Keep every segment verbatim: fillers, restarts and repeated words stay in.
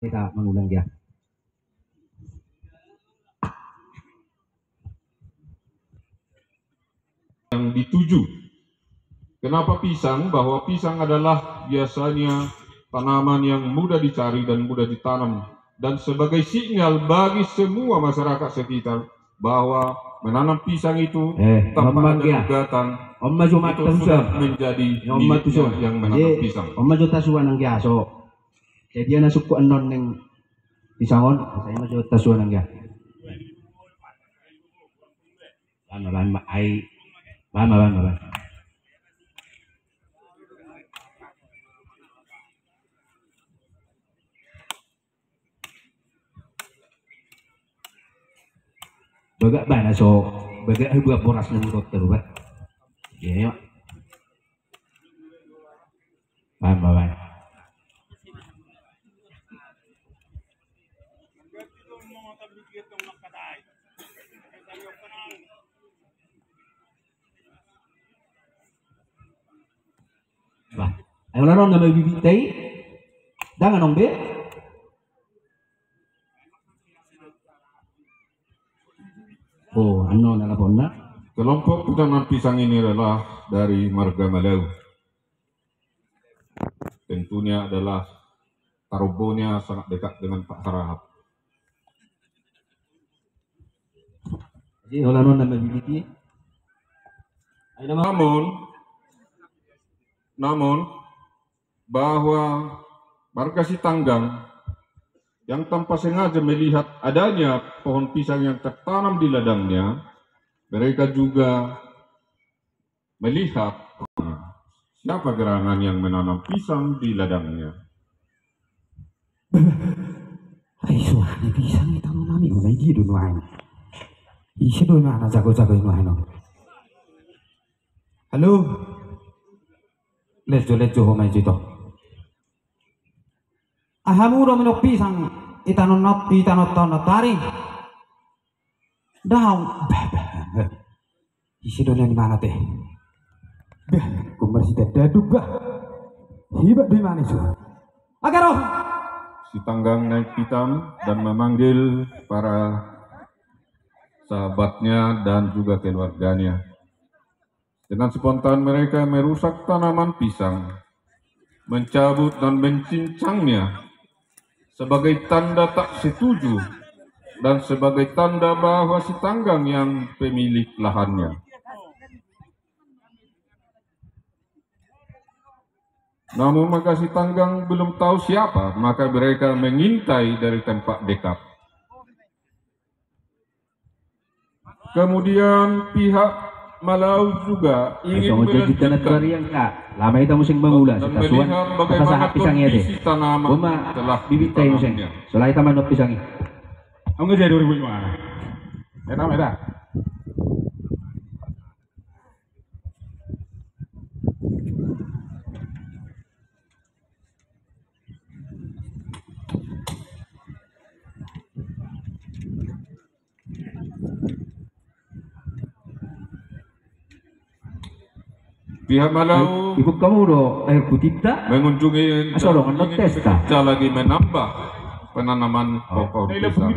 Kita mengulang ya. Yang dituju. Kenapa pisang? Bahwa pisang adalah biasanya tanaman yang mudah dicari dan mudah ditanam, dan sebagai sinyal bagi semua masyarakat sekitar bahwa menanam pisang itu, eh, tanpa ada gugatan, itu sudah menjadi miliknya yang menanam pisang. Om maju tasu anang giaso. Jadi anak suku anon neng pisang on, saya maju tasu anang giaso. Bama, bama, ai. Bama, bama, bama. Bagak bana so, bagak ai buat boras nang dokter, Pak. Iya, iya. Paham, Bapak? Bah, ai holan on nama bibit tai. Dang anong be. Oh, annon na laponna. Kelompok penanom pisang ini adalah dari marga Malau. Tentunya adalah tarombonya sangat dekat dengan Pak Harahap. Jadi holan on nama bibit i. Namun, namun bahwa marga Sitanggang yang tanpa sengaja melihat adanya pohon pisang yang tertanam di ladangnya, mereka juga melihat siapa gerangan yang menanam pisang di ladangnya. Ai suara ni pisang i tano nami, oh, na i dia do nuaeng. Ise do nuaeng na jago-jago i nuaeng on. Halo. Lejo, lejo ho ma i jito. Aha muna minum pisang i tano nop, i tano tano tari. Daong. Bah, bah, bah. Ise do na ni mana te? Bah, kumbal si dadaduk bah. Hibat do i mana isu. Agaro. Sitanggang naik pitam dan memanggil para sahabatnya dan juga keluarganya. Dengan spontan mereka merusak tanaman pisang, mencabut dan mencincangnya sebagai tanda tak setuju dan sebagai tanda bahwa Sitanggang yang pemilik lahannya. Namun marga Sitanggang belum tahu siapa, maka mereka mengintai dari tempat dekat. Kemudian pihak Malau juga ingin melanjutkan dan melihat bagaimana kondisi tanaman telah ditanamnya. Solai taman pisang i. Anggo jadi dua ribu lima. Eta, eta. Pihak Malau ikut kamu do air putih tak mengunjungi, asal dong, ingin bekerja lagi menambah penanaman pohon pisang.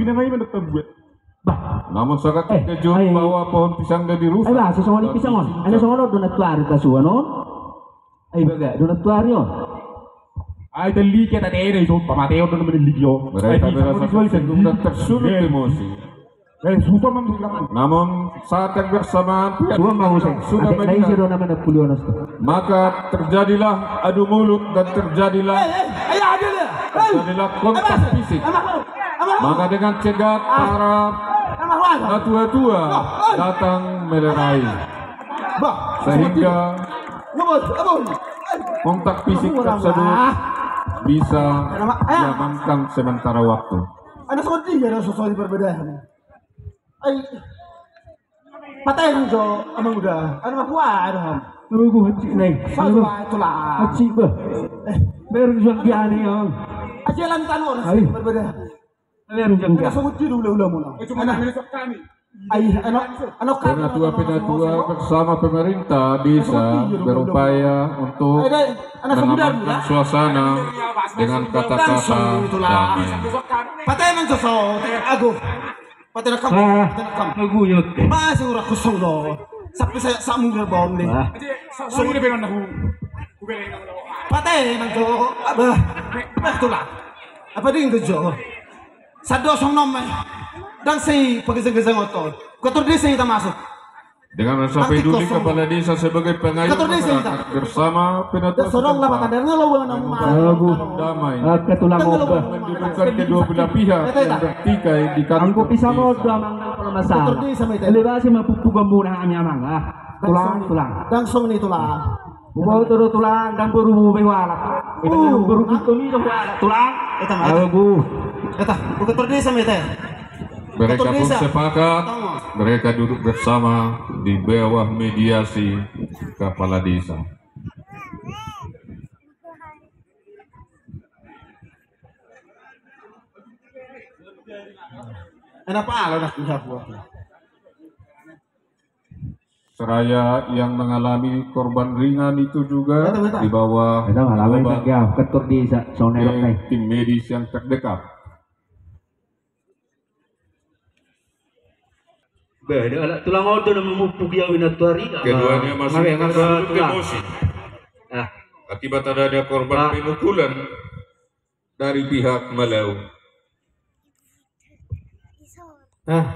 Bah. Namun sangat terkejut bahwa pohon pisangnya dirusak. Ai bah, sesongon i pisang on. Ai na songon on do na tuari tasuan on. Ai baga do na tuari on. Ai telli kita tene i so pamateon do na menelli yo. Mereka merasa tersinggung dan tersulut emosi. Namun saat yang bersamaan pihak sudah mengingat, maka terjadilah adu mulut dan terjadilah, terjadilah kontak fisik. Maka dengan cegat para natua-tua datang melerai, sehingga kontak fisik tersebut bisa diamankan sementara waktu. Ada seperti ya, ada sesuatu perbedaan. Ai. Patai jo amang uda. Anu ma hua anu ham. Nunggu hanci nai. Satu lah itulah. Hanci bah. Eh. Baru jang giani ya. Aja lan tanu. Ai. Berbeda. Baru jang giani. Ada sebut jiru ula-ula muna. Eh, cuma nak menyesok kami. Penatua-penatua bersama pemerintah desa berupaya untuk menenangkan suasana dengan kata-kata damai. Patenan soso, ago. Patenan kam, patenan kam. Masih ura kosong do. Sampai saya samu gerbon deh. Patenan jo, abah. Bah, tulang. Apa dingin jo? Sado song nom, eh. Ndang sai pagejeng-gejeng oto. Ketua desa hita masuk. Dengan rasa peduli kepala desa sebagai pengayom masyarakat bersama penatua setempat membangun damai. Mendudukkan kedua belah pihak yang bertikai di kantor desa. Tulang, tulang. Langsung ni tulang. Boto do tulang, ndang borumu be hualap. Boru Gultom i do hualap tulang. Eta ma, eta. Aduh. Eta, bukan tordesa ma eta. Mereka pun sepakat, mereka duduk bersama di bawah mediasi kepala desa. Kenapa lo nak bisa buat? Seraya yang mengalami korban ringan itu juga dibawa berobat ke tim medis yang terdekat. Keduanya masih tersandung emosi akibat adanya korban pemukulan dari pihak Malau. Ah,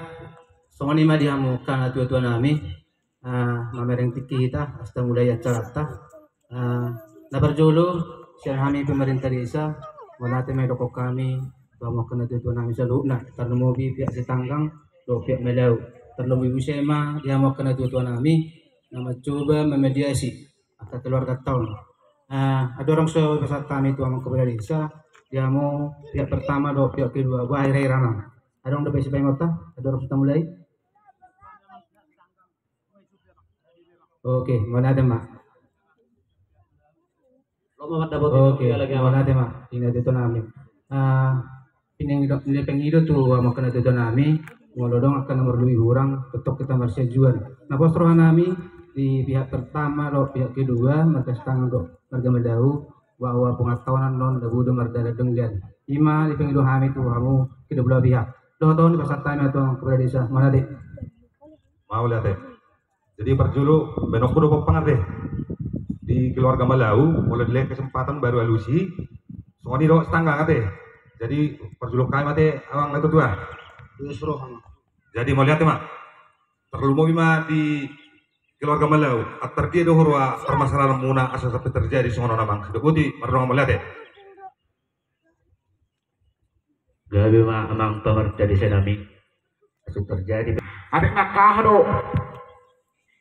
songon i ma di hamu angka natua-tua nami, ah, mamereng tingki hita, asa tamulai acaranta. Ah, na parjolo, sian hami pemerintah desa, mauliate ma didokkon hami tu hamu angka natua-tua nami saluhutna, tarlumobi pihak Sitanggang dohot pihak Malau. Tarlumobi muse ma di hamu angka natua-tua nami na mancoba memediasi angka keluarganta on. Ah, adong so dipasahat hami tu hamu angka kepala desa, di hamu pihak pertama dohot pihak kedua, boha hira-hira ma. Adong dope sipaingotta, adong so tamulai. Oke, mauliate ma. Oke, mauliate ma. Ingat itu nami. Ah, Pinangido, pinangido tu hamu angka natua-tua nami, molo adong angka na marluhi hurang, tongtong hita marsianjuan. Na pos roha nami, di pihak pertama dohot pihak kedua, marga Sitanggang dohot marga Malau, bahwa pengetahuan non, dabu do mardalan denggan. I ma dipangido hami tu hamu, kedua belah pihak. Dohot on, dipasahat hami tu hamu angka kepala desa, mauliate. Mauliate. Jadi parjolo, baenonku do pompang ate. Di keluarga Malau, molo dilehon kesempatan baru alusi, songon i do Sitanggang ate. Jadi parjolo hami ma ate amang natua-tua. Terus roh, amang. Jadi mauliate ma. Tarlumobi ma di keluarga Malau, antar dia do huroha permasalahan muna asa sampai terjadi songon on amang. Sidok boti, mardongan mauliate. Gabe ma amang pamartadi senami. Asa terjadi. Atik na kaha do.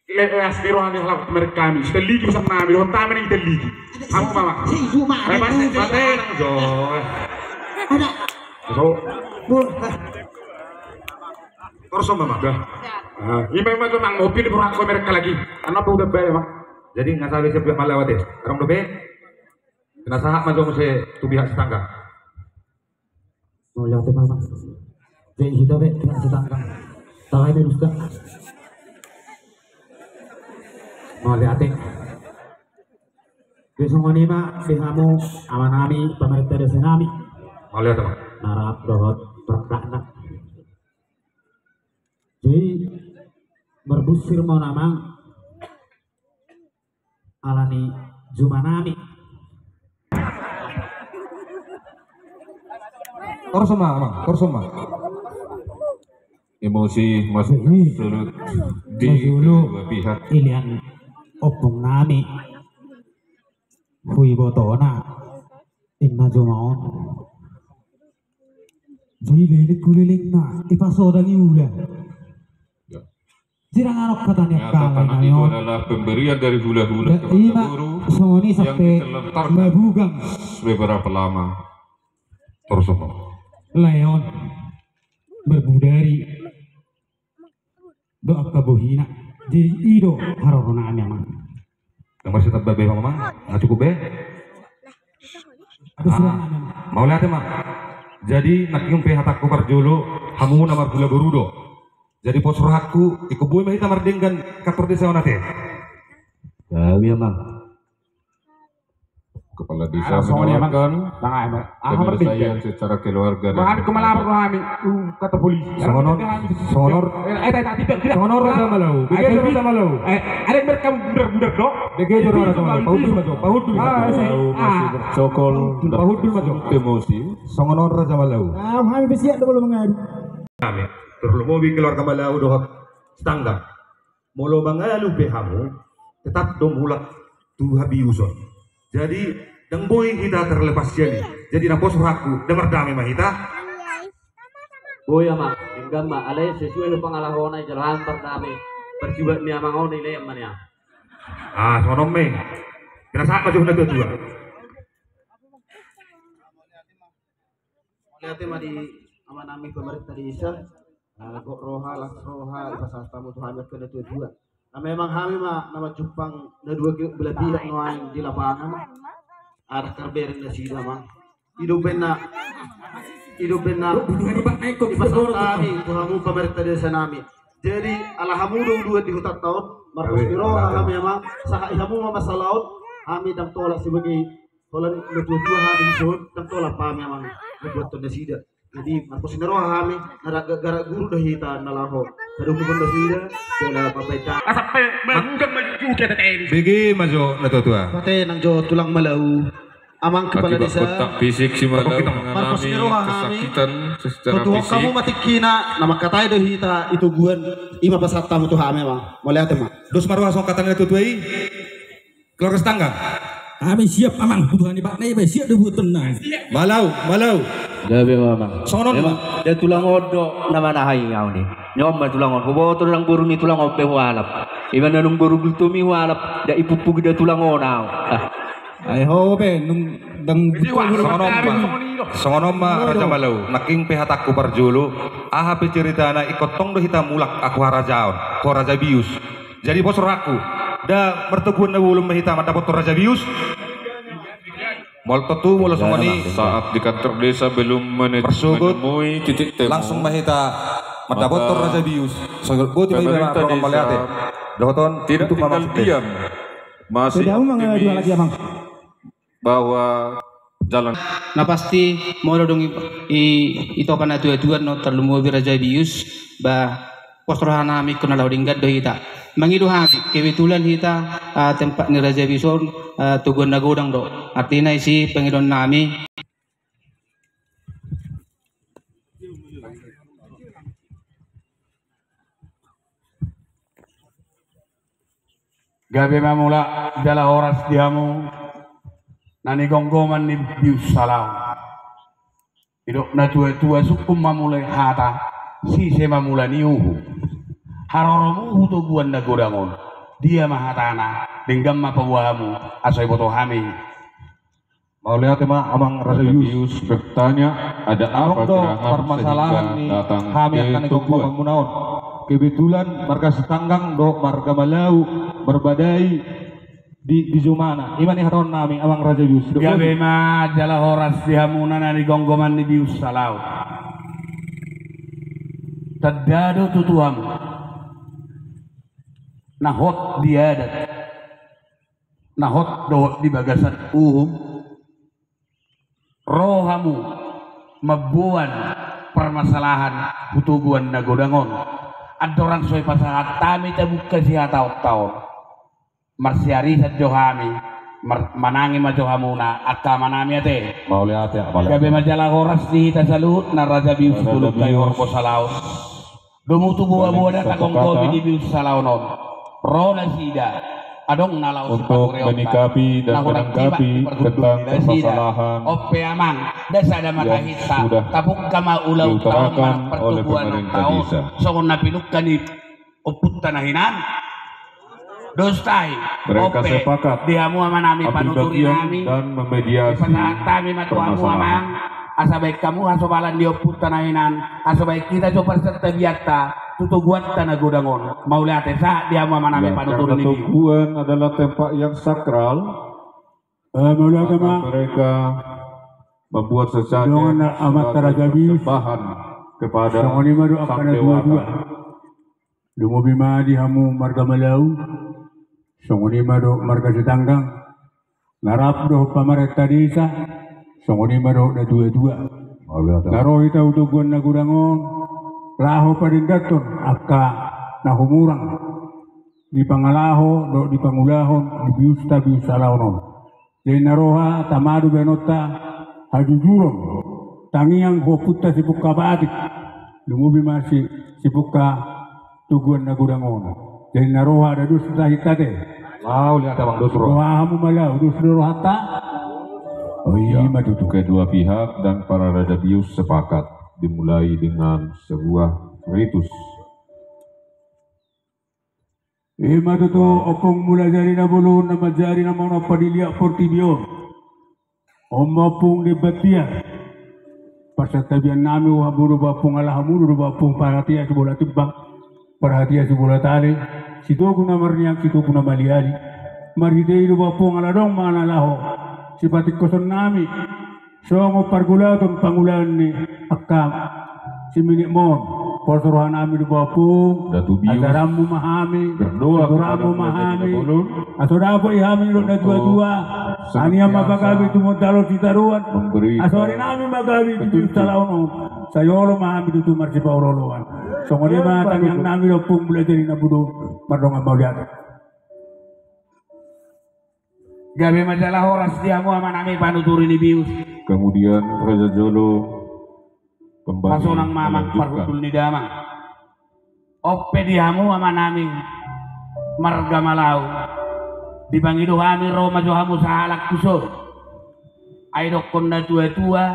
Leas di roha ni halak merek kami. Siteligi sang nami. Dohot tama ni siteligi. Hamu mama. Pasti mate nang jo. Ada. So. Torso mama. Dah. Ima ima jo nang mopi di perangko merek lagi. Anak udah bayar mah. Jadi nggak salah siap juga malah wate. Orang dope. Pinasahat ma jo muse tu pihak Sitanggang. Mauliate ma. Jadi hita be pihak Sitanggang. Tangai be rusak. Mauliate. Be songon i ma di hamu amanami pamarenta desa nami. Mauliate ma. Na rap dohot perkakna. Jadi marbusir ma on amang. Alani juma nami. Torso ma amang, torso ma. Emosi masuk sulut di kedua pihak. Ilian ompung nami. Hui botona. Inna juma on. Jadi leleng kulelengna, ipasodang iula. Jirang anok kata ni angka lae nami on. Adalah pemberian dari hula-hula kepada guru yang diterlentarkan beberapa lama. Torso ma. Lae on. Berbudari. Do angka bohina. Jadi i do haroro nami amang. Yang masih tetap be amang, nggak cukup be? Mauliate ma. Jadi nangkin pe hatangku parjolo, hamu na marhula boru do. Jadi pos rohangku, ingkon boi ma hita mardenggan kantor desa on ate. Gabe amang. Kepala desa mengeluarkan penyelesaian secara keluarga dan kemalaman rohami. Kata polisi. Songon on, songon on. Songon on Raja Malau. Bege Raja Malau. Ada yang merekam bener-bener dok. Bege Raja Malau. Pahundul ma jo. Pahundul ma jo. Pahundul ma jo. Emosi. Songon on Raja Malau. Ah, hami pe siap do molo mangadu. Hami terlumobi keluarga Malau dohot Sitanggang. Molo mangalu pe hamu, tetap do mulak tu habiuson. Jadi ndang boi hita terlepas sian i. Jadi na pos rohangku, da mardame ma hita. Boi amang, denggan ma, alai sesuai do pangalahona i jala amang pardame. Parsiubat ni amang on i lean ma nian. Ah, songon on ma i. Pinasahat ma jo na tua-tua. Mauliate ma di amanami pemerintah desa. Gok roha, las roha, dipasahat hamu tu hami angka na tua-tua. Na memang hami ma na manjumpang na dua belah pihak nuaeng di lapangan. Arah karbereng nasida ma. I do umbahen na, i do umbahen na dipasahat hami tu hamu pemerintah desa nami. Jadi ala hamu do uluan di hutanta on, marpos ni roha hami amang, sahat i hamu ma mansalaon, hami ndang tolap sebagai holan na tua-tua hami dison, ndang tolap hami amang mambuat nasida. Jadi marpos ni roha hami, na garak guru do hita na laho padomu nasida. Jala papaita. Asa pe manggang maju juga tadi. Bege ma jo na tua-tua. Mate nang jo tulang Malau. Amang kepala desa. Kontak fisik si Malau mengalami kesakitan secara fisik. Tutu hamu ma tingkina, na mangkatai do hita i toguan, i ma pasahat hamu tu hami amang. Mauliate ma. Dos ma roha songon hata ni na tua-tua i. Keluarga Sitanggang. Hami siap amang, kebutuhan ni bakna iba siap do buat tenang. Malau, Malau. Gabe ma amang. Songon on ma. Emang da tulang on do na manahai au ni. Nion ma tulang on. Huboto ndang boru ni tulang on pe hualap. Iba na nung boru Gultom i hualap, da ipupuk da tulang on au. Ai ho pe nung ndang. Songon on ma. Songon on ma Raja Malau. Nangkin pe hatangku parjolo. Aha pe ceritana ingkon tong do hita mulak tu harajaon, tu Raja Bius. Jadi pos rohangku, da martoguan na bolon ma hita mandapothon Raja Bius. Molo tontu molo songon i, saat di kantor desa belum menemui titik temu, langsung ma hita mandapothon Raja Bius. Songon boti ma iba na ro mauliate. Dohoton tidak tinggal diam, masih optimis. Bahwa jalan. Na pasti molo dung i, i, itopa na tua-tua on tarlumobi Raja Bius, ba pos roha nami ingkon na laho denggan do hita. Mangido hami, kebetulan hita, ah, tempat ni Raja Bius on, ah, toguan na godang do. Artina i si pangidoan nami. Gabe ma mula jala horas di hamu na nigomgoman ni Bius Salaon. Didok na tua-tua sungkun ma mula hata, sise ma mula ni uhum. Haroromu tu toguan na godang on. Dia ma hatana, denggan ma paboa hamu, asa iboto hami. Mauliate ma amang Raja Bius. Bertanya, ada apa gerangan sehingga datang ke toguan? Adong do parmasalahan ni hami angka na nigomgoman muna on. Kebetulan marga Sitanggang dohot marga Malau marbadai di, di jumana. I ma na hataon nami amang Raja Bius. Gabe ma jala horas di hamuna na nigomgoman ni Bius Salaon. Tanda do tutu hamu na hot di adat. Na hot dohot di bagasan uhum, ro hamu mamboan parmasalahan tu toguan na godang on. Andorang so dipasahat hami tabungka sihataonta on, marsiarisan jo hami, mar-, manangi ma jo hamuna angka amanami ate. Mauliate, mauliate. Gabe ma jala horas di hita saluhutna Raja Bius Bolon Kai Horbo Salaon. Domu tu boa-boa na tagomgomi di Bius Salaon on. Ro nasida. Adong na laos di pature on. Untuk menyikapi dan menanggapi tentang permasalahan yang sudah diutarakan oleh pemerintah desa. On pe amang, da sada ma tahinta, tabungka ma ulaonta on, partoguanonta on. Songon na pinungka ni ompunta na hinan. Dos tahi. Mereka sepakat ambil bagian dan memediasi permasalahan. Ope, di hamu amanami panuturi nami, dipasahat hami ma tu hamu amang, asa baen hamu hasobalan ni ompunta na hinan, asa baen hita jo parsantabianta tu toguanta na godang on. Mauliate, sahat di hamu amanami panuturi nami. Ya, karena toguan adalah tempat yang sakral. Eh, mauliate ma. Maka mereka membuat sesajen sebagai persembahan kepada sang dewata. Songon i ma do angka na tua-tua. Lumobi ma di hamu marga Malau, songon i ma dohot marga Sitanggang, na rap dohot pamarenta desa, songon i ma dohot natuatua. Na ro hita tu toguan na godang on, laho padengganhon angka na humurang di pangalaho dohot di pangulahon di biusta bius salaon on. Jadi na roha tamadu baenonta hajujuron, tangiang tu ompunta Sipungka Batik, lumobi ma si, Sipungka toguan na godang on. Jadi na roha ada dos tahi tate. Lau lihat abang dos roha. Roha hamu ma lau, dos do rohanta. Oh iya ma tutu. Kedua pihak dan para raja bius sepakat dimulai dengan sebuah ritus. Ima tutu, Ompung Mulajadi Nabolon, na manjadi na manompa di liat portibi on. On ma Ompung di Battiar. Parsantabian nami, hamu do ba Ompung, ala hamu do ba Ompung parhatian sibola timbang, parhatian sibola tali, sitogu na marniang, sitogu na maliali. Marhite i do ba Ompung, ala adong ma na laho sipatingkoson nami. Songon pargulaton pangulaon ni angka siminit mon. Poso roha nami do ba Ompung. Datu bius. Ajaranmu ma hami. Berdoa kepada Mulajadi Nabolon. Aso dapot i hami dohot natuatua. Anian ma pagabe tumundalhon sitaruan. Aso ari nami ma gabe tu bius salaon on. Sai olo ma hami tutu marsipaolooloan. Songon i ma tangiang nami do Ompung Mulajadi Nabolon. Mardongan mauliate. Gabe ma jala horas di hamu amanami panuturi ni bius. Kemudian Raja Jolo kembali melanjutkan. Pasonang ma amang parhundul ni damang. On pe di hamu amanami marga Malau. Dipangido hami ro ma jo hamu sahalak tuson. Ai dokkon natuatua,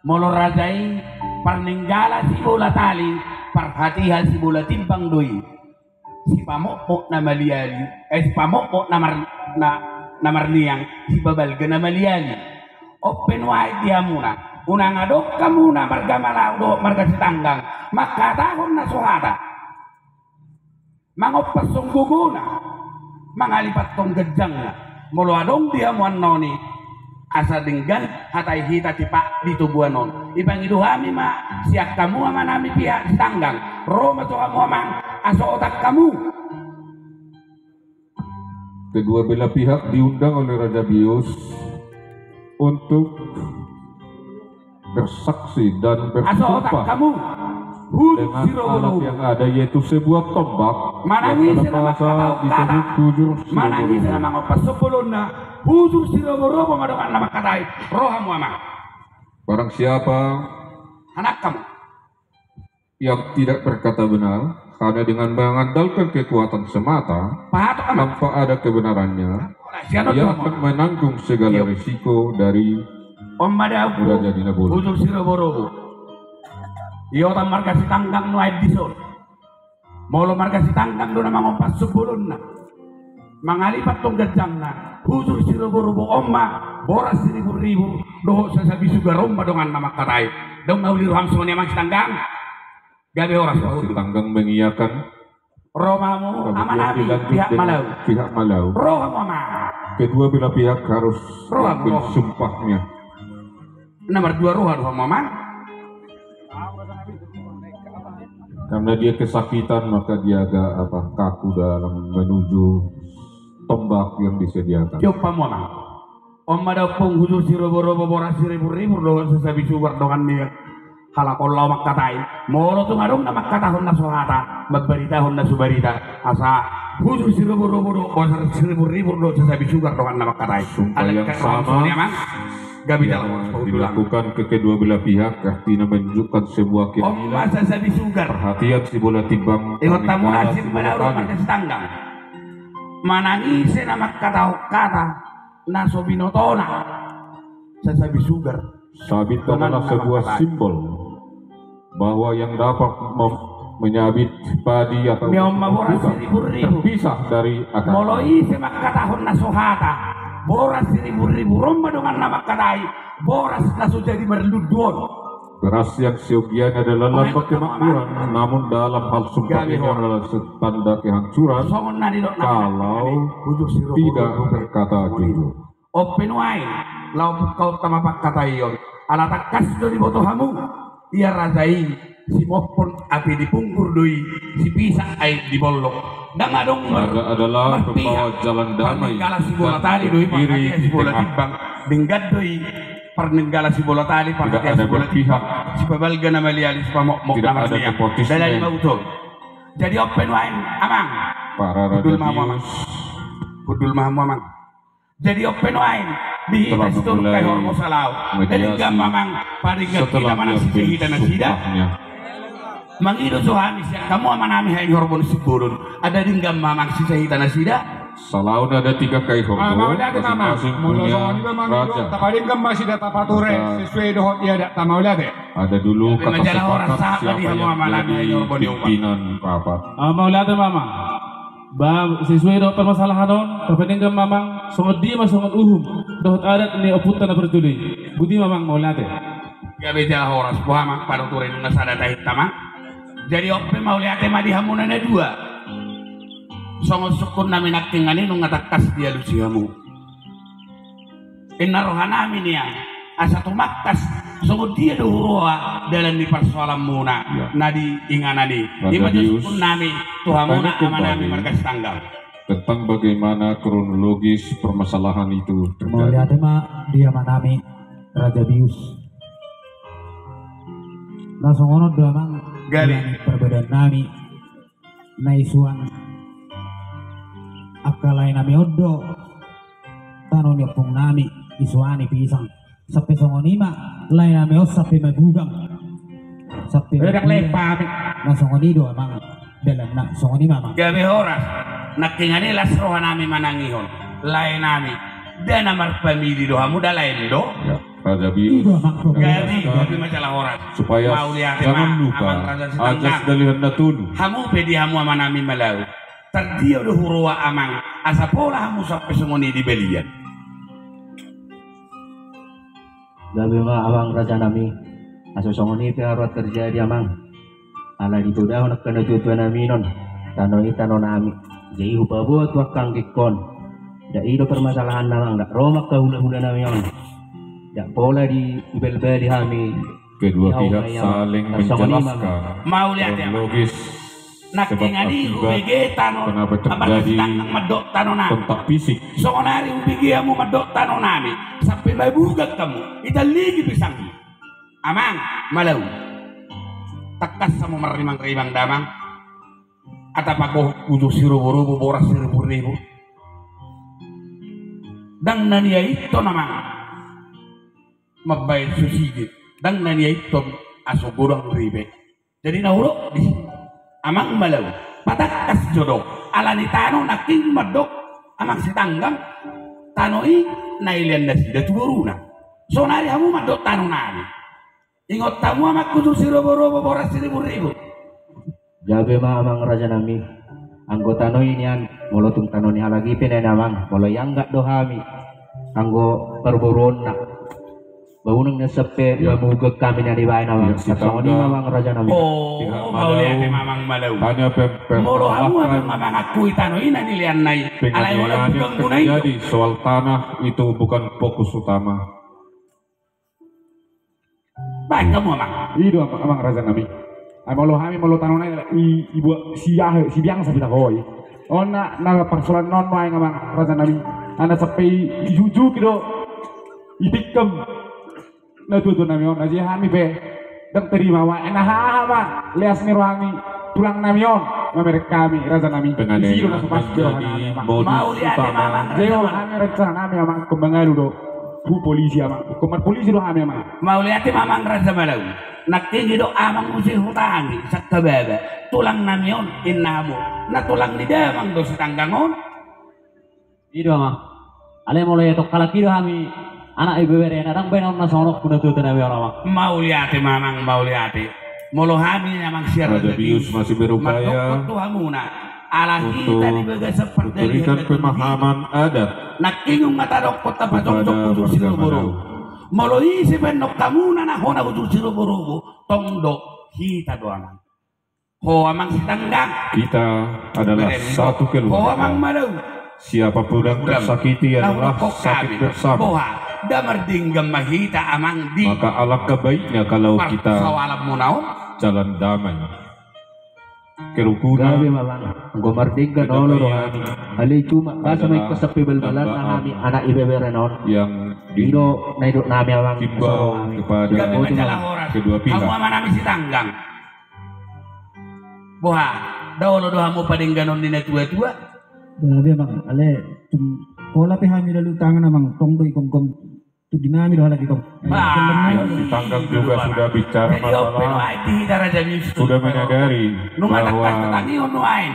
molo raja i parninggala sibola tali, parhatian sibola timbang do i. Sipamokmok na maliali, eh, sipamokmok na mar-, na, na marniang, sipabalga na maliali. On pe nuaeng di hamuna, unang adong hamuna marga Malau dohot marga Sitanggang mangkatahon na so hata, mangompashon gogona, mangalipathon ganjangna. Molo adong di hamu annon i, asa denggan hata i hita tipak di toguan on. Dipangido hami ma sian hamu amanami pihak Sitanggang, ro ma jo hamu amang, asa otak hamu. Kedua belah pihak diundang oleh Raja Bius untuk bersaksi dan bersumpah dengan alat yang ada, yaitu sebuah tombak yang dalam bahasa disebut hujur siroborobo. Manang ise na mangompas bolonna, hujur siroborobo ma donganna mangkatai. Ro hamu amang. Barang siapa yang tidak berkata benar, hanya dengan mengandalkan kekuatan semata tanpa ada kebenarannya, ia akan menanggung segala risiko dari Mulajadi Nabolon. Hujur siroborobo. Ia otak marga Sitanggang nuaeng dison. Molo marga Sitanggang do na mangompashon bolonna, mangalipathon ganjangna, hujur siroborobo on ma, boras siribur-ribur dohot sasabi sugar on ma donganna mangkatai. Dong na uli roham songon i amang Sitanggang. Gabe horas. Sitanggang mengiakan. Ro ma hamu amanami pihak Malau. Pihak Malau. Ro hamu amang. Kedua belah pihak harus mengambil sumpahnya. Nomor dua, ro hamu amang. Karena dia kesakitan, maka dia agak, apa, kaku dalam menuju tombak yang disediakan. Tiop hamu amang. On ma da ompung hujur siroborobo, boras siribur-ribur dohot sasabi sugar dongan ni halak on laho mangkatai. Molo tung adong na mangkatahon na so hata, mambaritahon na so barita, asa hujur siroborobo dohot boras siribur-ribur dohot sasabi sugar donganna mangkatai. Sumpah yang sama dilakukan ke kedua belah pihak, artinya menunjukkan sebuah keadilan. Perhatian sibola timbang. Ingot hamu na simbala dohot marga Sitanggang. Manang ise na mangkatahon hata na so binotona, sasabi sugar. Sabit adalah sebuah simbol bahwa yang dapat mem-, menyabit padi atau hutan terpisah dari akarnya. Molo ise mangkatahon na so hata, boras siribur-ribur on ma donganna mangkatai, boras na so jadi marlundu on. Beras yang siogia ini adalah lambang kemakmuran, namun dalam hal sumpah ini adalah setanda kehancuran kalau tidak berkata jujur. On pe nuaeng, laho pungkaonta ma pangkataion. Ala tangkas do diboto hamu, ia raja i Simophon api di pungkur do i, sipisak aek di bollok. Ndang adong mar-, marpihak. Parnenggala sibola tali do i, parhadiah sibola timbang. Denggan do i, parnenggala sibola tali, parhadiah sibola timbang. Sipabalga na malialis, sipamokmok na marniang. Dalan i ma utor. Jadi on pe nuaeng, amang. Hundul ma hamu, amang. Hundul ma hamu, amang. Jadi on pe nuaeng, di hita sitorop kai horbo salaon. Jadi denggan ma, amang, padenggan hita manang sisehita nasida. Mangido jo hami sian hamu amanami, haeng horbo ni Simbolon. Ai denggan ma, amang, sisehita nasida. Salaon ada tiga kai horbo. Mauliate ma, amang. Molo songon i ma, amang, tapadenggan ma nasida, tapature sesuai dohot adat, mauliate. Ada dulu kata sepakat siapa yang jadi pimpinan rapat. Mauliate ma, amang. Ba, sesuai dohot permasalahan on, tapadenggan ma, amang, songon dia ma songon uhum dohot adat ni ompunta na parjolo i. Boti ma, amang, mauliate. Gabe jala horas, boha, amang, patutureon na sada tahinta, amang. Jadi on pe mauliate ma di hamu na dua. Songon sungkunnami nangkiningan i nunga tangkas dialusi hamu. Inna rohanami nian, asa tumangkas songon dia do huroha dalan ni parsoalanmuna na di inganan i. Ima jo sungkunnami tu hamuna amanami marga Sitanggang. Tentang bagaimana kronologis permasalahan itu terjadi. Mauliate ma di amanami Raja Bius. Na songon on do, amang, parbadaannami. Na isuan angka laenami on do tano ni ompungnami, isuani pisang. Sampe songon i ma laenami on sampe mabugang. Sampe mabugang. Na songon i do, amang, dalanna, songon i ma, amang. Gabe horas. Nangkiningan i las rohanami manangihon laenami. Nda na marpamili do hamu, nda laen do? Raja Bius. Gabe, gabe ma jala horas. Supaya jangan lupa, amang Raja Sitanggang. Ajas dalihan na tolu. Hamu pe di hamu amanami Malau. Tardia do huroha, amang, asa pola hamu sampe songon i di balian. Gabe ma, amang rajanami. Asa songon i pe haroan terjadi, amang. Ala ditodahon angka natuatuanami on, tano i tanonami. Jadi hupaboa tu angka anggingkon. Nda i do permasalahanna, amang, nda ro ma angka hulahulanami on. Nda pola dibalbali hami. Kedua pihak saling menjelaskan kronologis sebab akibat kenapa terjadi kontak fisik. Mauliate, amang. Nangkiningan i hubege tano, amang Raja Sitanggang, mandok tanonami. Songon ari hubege hamu mandok tanonami sampe mabugang hamu, italigi pisang. Amang Malau, tangkas hamu marrimangrimang, damang. Ata pagohot hujur siroborobo, boras siriburibu. Ndang na niaithon, amang, mambahen susigit. Ndang na niaithon aso godang ripe. Jadi na hudok disi, amang Malau, patangkas jo do. Alani tano nangkin mandok amang Sitanggang, tano i na ilean nasida tu boruna. Sonari hamu mandok tanonami. Ingot hamu, amang, hujur siroborobo, boras siriburibu. Gabe ma, amang rajanami. Anggo tano i nian, molo tung tano ni halak i pe nian, amang, molo iangkat do hami anggo parboruonna, ba unang nian sampe mamugang hami na nibaen, amang. Songon i ma, amang rajanami. O, mauliate ma, amang Malau. Molo hamu, amang, mangakui tano i na nileanna i, alai holan buganmuna i do. Soal tanah itu bukan fokus utama. Baen hamu, amang. I do, amang, amang rajanami. Ai molo hami, molo tanona i, i buat si aha, si biang sapi taho i. On na, na parsoalan on nuaeng, amang rajanami. Ai na sampe i, ijujuki do, itikam natuatuanami on. Jadi hami pe ndang tarima, amang. Ai na haha ma leas ni roha hami, tulangnami on mamereng hami, rajanami. Penganiayaan menjadi modus utama. Mauliate ma, amang. Jadi hami rencananami, amang, ingkon mangalu do tu polisi, amang. Ingkon marpolisi do hami, amang. Mauliate ma, amang raja Malau. Nangkin didok amang muse, hutangi sangkababa, tulangnami on inna hamu. Na tulang ni damang do Sitanggang on. I do, amang. Alai molo ia tong halak i do hami, anak ibeberena, ndang baen on na songon on tu natuatuanami on, amang. Mauliate ma, amang, mauliate. Molo hami, amang, sian Raja Bius masih berupaya mandok tu hamuna, ala hita di bagasan pardalihan na tolu i, pemahaman adat, nangkin nunga tadokkon tapajongjong hujur siroborobo. Molo ise pe annon hamuna na hona hujur siroborobo, tong do hita do, amang. Ho, amang Sitanggang. Kita adalah satu keluarga. Ho, amang Malau. Siapapun yang tersakiti adalah sakit bersama. Boha, nda mardenggan ma hita, amang, di parsoalanmuna on? Maka alangkah baiknya kalau kita jalan damai. Kerukunan. Gabe ma, Amang. Anggo mardenggan olo do hami. Alai cuma basa ma ingkon sampe balbalan na hami anak ibebere on. Yang di, i do na nidok nami, Amang. Himbau kepada kedua pihak. Hamu amanami Sitanggang. Boha, da olo do hamu padengganon ni natuatua? Gabe, Amang. Alai tung pola pe hami lalu tangan, Amang. Tong do i gomgom. Tuddinami do halak i tong. Bah, Sitanggang juga sudah bicara masalah. Sudah menyadari bahwa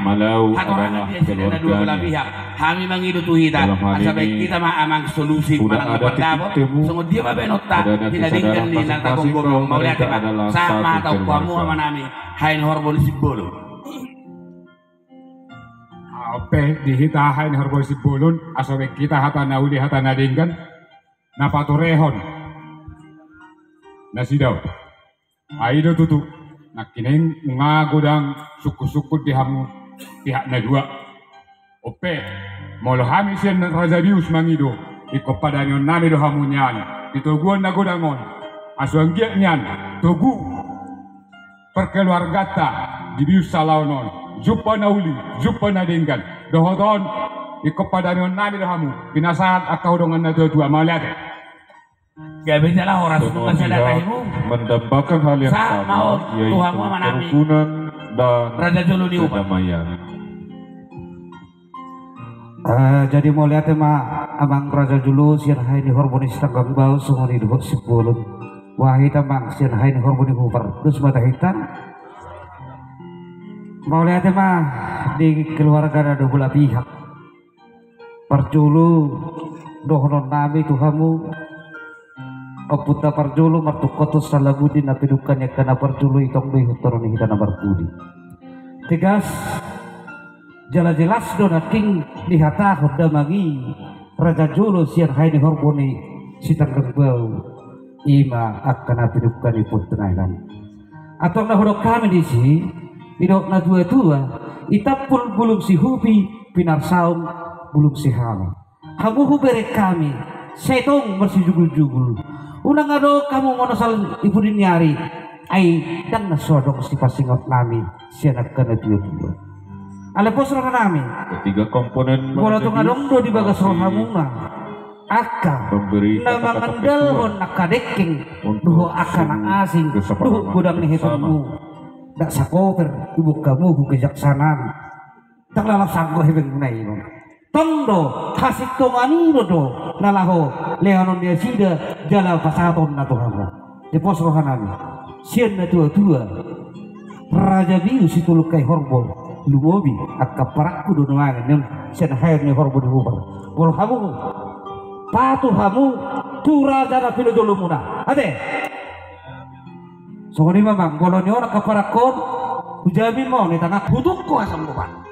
Malau adalah keluarganya. Hami mangido tu hita, asa baen hita ma, Amang, solusi manang pardapot. Songon dia ma baenonta, hita denggan ni na tagomgom. Mauliate ma. Sahat ma tu hamu amanami, Haha ni Horbo ni Simbolon. Ope, di hita Haha ni Horbo ni Simbolon, asa baen hita hata na uli, hata na denggan, na paturehon nasida on. Ai do tutu, nangkining nunga godang sungkun-sungkun di hamu pihak na dua. Ope, molo hami sian Raja Bius mangido, ingkon padanionnami do hamu nian di toguan na godang on. Asa anggiat nian togu parkeluarganta di Bius Salaon on, jumpa na uli, jumpa na denggan. Dohot on, ingkon padanionnami do hamu pinasahat angka dongan natuatua. Mauliate. Gabe jala horas. Semua pihak mendambakan hal yang sama, yaitu kerukunan dan kedamaian. Ah, jadi mauliate ma, Amang Raja Jolo, sian Haha ni Horbo ni Sitanggang Bau, songon i dohot Simbolon. Wahita, Amang, sian Haha ni Horbo ni Hubar, dos ma tahitan. Mauliate ma di keluarga na dua belah pihak. Parjolo, dohononnami tu hamu, ompunta parjolo martungkot tu salabudi na pinungka ni angka na parjolo, i tong do ihuthonon ni hita na marpudi. Tegas jala jelas do nangkin dihatahon damang i, Raja Jolo sian Haha ni Horbo ni Sitanggang Bau. I ma angka na pinungka ni ompunta na hinan. Antong na hudok hami disi, didok natuatua, i tampul bulung sihupi, pinarsaum bulung sihala. Hamu hubereng hami, sai tong marsijuguljugul. Unang adong hamu manosal i pudi ni ari, ai ndang na so adong sipasingot nami sian angka natuatua. Alai pos rohanami, molo tung adong do di bagas rohamuna angka na mangandalhon angka dengke dohot angka na asing dohot godang ni hetonmu, ndang sakoper ibuk hamu kejaksanaan. Ndang laho sanggo hepengmuna i, Amang. Tong do hasintongan i do na laho lehonon ni nasida jala pasahatonna tu hamu. Jadi pos rohanami, sian natuatua, Raja Bius Sitolu Kai Horbo, lumobi angka parangku do nuaeng, sian Haha ni Horbo ni Hubar. Molo hamu patuh hamu tu raja na pinojolomuna, ate. Songon i ma, Amang, molo nion angka parangkon, hujamin ma on i tangan. Hutungko hasanggopan.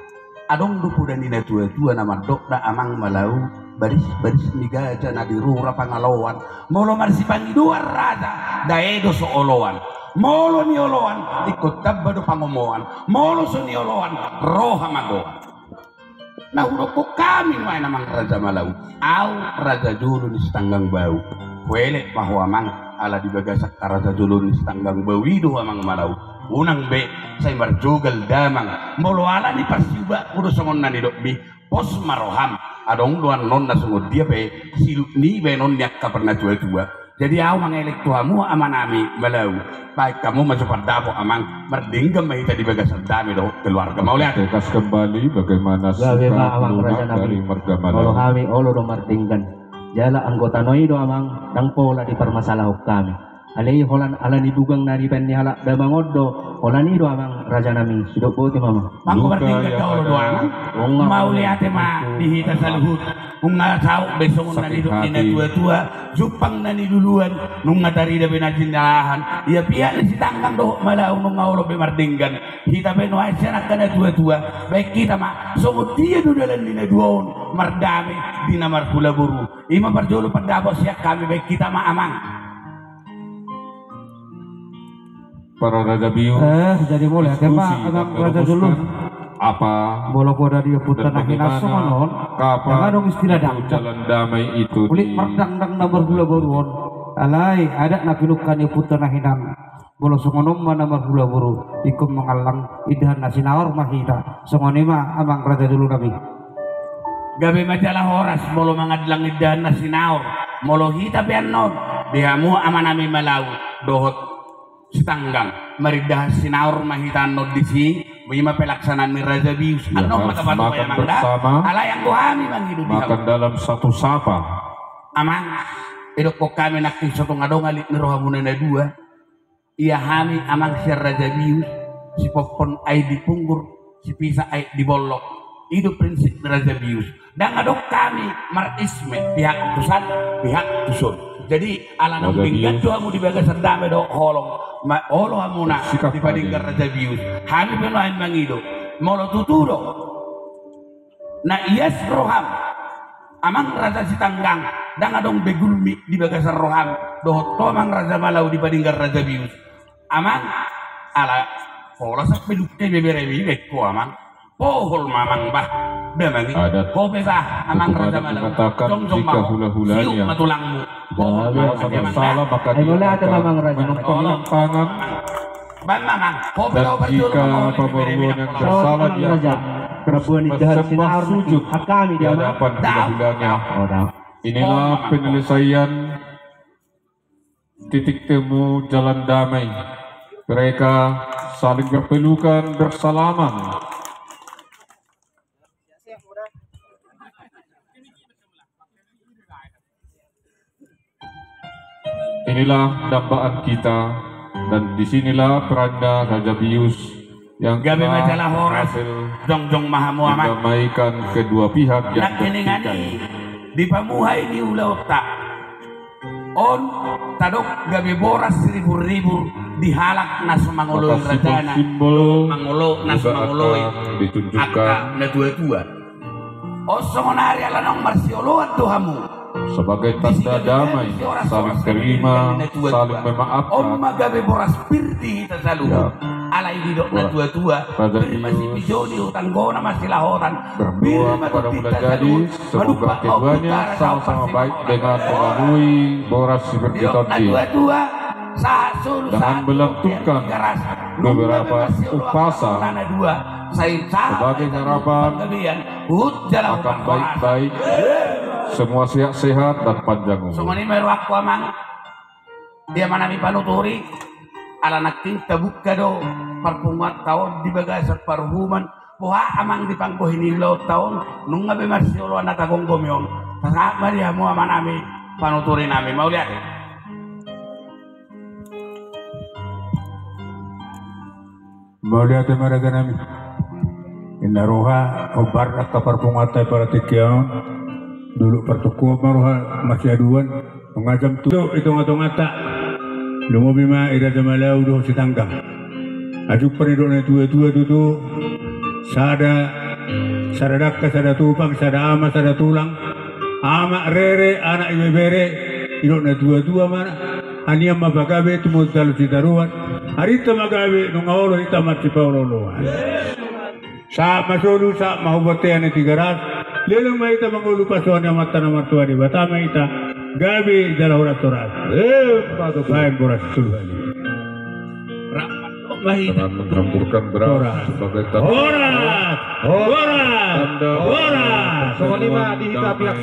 Adong do poda ni natuatua na mandok da, Amang, Malau, baris-baris ni gaja na di rura pangaloan. Molo marsipangidoan raja, dae do so oloan. Molo nioloan, ingkon tamba do pangomoan. Molo so nioloan, roha magoan. Na hudokkon hami nuaeng, Amang Raja Malau, au Raja Jolo ni Sitanggang Bau. Huelek ma ho, Amang, ala di bagasan Raja Jolo ni Sitanggang Bau i do ho, Amang Malau. Unang be sai marjogal damang. Molo ala ni parsiubatmu do songon na nidokmi, pos ma roham. Adong do annon na songon dia pe siluk ni baenon ni angka parnatuatua. Jadi au mangelek tu hamu amanami Malau, baen hamu ma jo pardapot, Amang, mardenggan ma hita di bagasan dame dohot keluarga. Mauliate. Tegas kembali bagaimana sikap lunak dari marga Malau. Molo hami olo do mardenggan. Jala anggota na i do, Amang, ndang pola diparmasalahon hami. Alai holan ala ni dugang na nibaen ni halak damang on do, holan i do, Amang, rajanami, sidok boti ma, Amang. Mangko mardenggan da olo do, Amang. Mauliate ma di hita saluhut. Nunga saut be songon na nidok ni natuatua, jumpang na niluluan, nunga tarida be na jinalahan. Ia pihak ni Sitanggang dohot Malau nunga olo be mardenggan. Hita pe nuaeng sian angka natuatua, baen hita ma songon dia do dalan ni na dua on, mardame di na marhula boru. I ma parjolo pandapot sian hami, baen hita ma, Amang. Para Raja Bius. Eh, jadi mauliate ma, Amang Raja Jolo. Apa? Molo poda ni ompunta na hinan songon on, ndang adong istilah dangdang. Jalan damai itu. Ulik mardangdang na marhula boru on. Alai adat na pinungka ni ompunta na hinan. Molo songon on ma na marhula boru, ingkon mangallang indahan na sinaor ma hita. Songon i ma amang raja jolo nami. Gabe ma jala horas molo mangallang indahan na sinaor. Molo hita pe annon, di hamu amanami Malau dohot Sitanggang, marindahan sinaor ma hita annon disi. Ima pelaksanaan ni Raja Bius. Annon ma tapatupa amang da. Alai anggo hami mangido di hamu, makan dalam satu sapa. Amang, idokkon hami nangkin so tung adong alit ni rohamuna na dua. Ia hami amang sian Raja Bius, sipompon aek di punggur, sipisa aek di bollok. I do prinsip ni Raja Bius. Ndang adong hami marisme pihak tu san, pihak tu son. Jadi ala naung denggan do hamu di bagasan dame dohot holong, olo hamuna dipadenggan Raja Bius. Hami pe nuaeng mangido, molo tutu do na ias roham, amang raja Sitanggang, ndang adong be gulmit di bagasan roham dohot ho amang raja Malau dipadenggan Raja Bius. Amang, ala pola sampe dungke beberemi be ho amang. Pohol ma amang bah. Damang i. Ho pe bah amang raja Malau. Jongjong ma ho. Siuk ma tulangmu. Pohol ma amang da. Ai mauliate ma amang raja. Baen ma amang. Ho pe bah. Jika pamoruon yang bersalah diampuni, bersembah sujud di hadapan hulahulanya. Inilah penyelesaian titik temu jalan damai. Mereka saling berpelukan, bersalaman. Inilah dambaan kita, dan disinilah perannya Raja Bius yang telah berhasil mendamaikan kedua pihak yang bertikai. Gabe ma jala horas, jongjong ma hamu amang. Nangkiningan i, di pamuhai ni ulaonta on, tadok gabe boras siribur-ribur di halak na so mangoloi rajana, mangolo na so mangoloi angka natuatua. On songon ari ala naung marsioloan do hamu. Sebagai tanda damai, saling terima, saling memaafkan. On ma gabe boras pir di hita saluhut. Alai didok natuatua, pir ma sipijo di huta, gona ma silahotan. Berdoa kepada Mulajadi, semoga keduanya sama-sama baik dengan melalui boras sipir di tondi. Didok natuatua, sahat solu sahat. Jangan melantungkan beberapa umpasa sebagai harapan akan baik-baik, semua sehat-sehat dan panjang umur. Songon i ma rohangku amang. Di amanami panuturi, ala nangkin tabuka do parpunguanta on di bagasan paruhuman. Boha amang di panggohi ni ulaonta on, nunga be marsioloan na tagomgomi on. Tasahat ma di hamu amanami panuturinami. Mauliate. Mauliate ma rajanami. Inna roha, hombar angka parpunguanta i paratingkian on. Dolok partungkoan ma roha marsiaduan. Nunga jam tolu i tonga-tonganta. Lumobi ma i Raja Malau dohot Sitanggang. Ajumpang i dohot natuatua tutu. Sada, sada dangka, sada tulang, sada ama, sada tulang. Amak rere, anak ibebere, i dohot natuatua ma. Anian ma pagabe, tumundalhon sitaruan. Arinta ma gabe, nunga olo hita marsipaolo-oloan. Sahat ma solu, sahat ma hu bontean ni Tigaras. Leleng ma hita mangolu pasu-pasu ni Amanta na martua Debata ma hita. Gabe jala horas-horas. Baen boras solu hali. Rap ma hita. Dengan menghamburkan beras sebagai tanda. Horas! Horas! Tanda horas! Songon i ma di hita pihak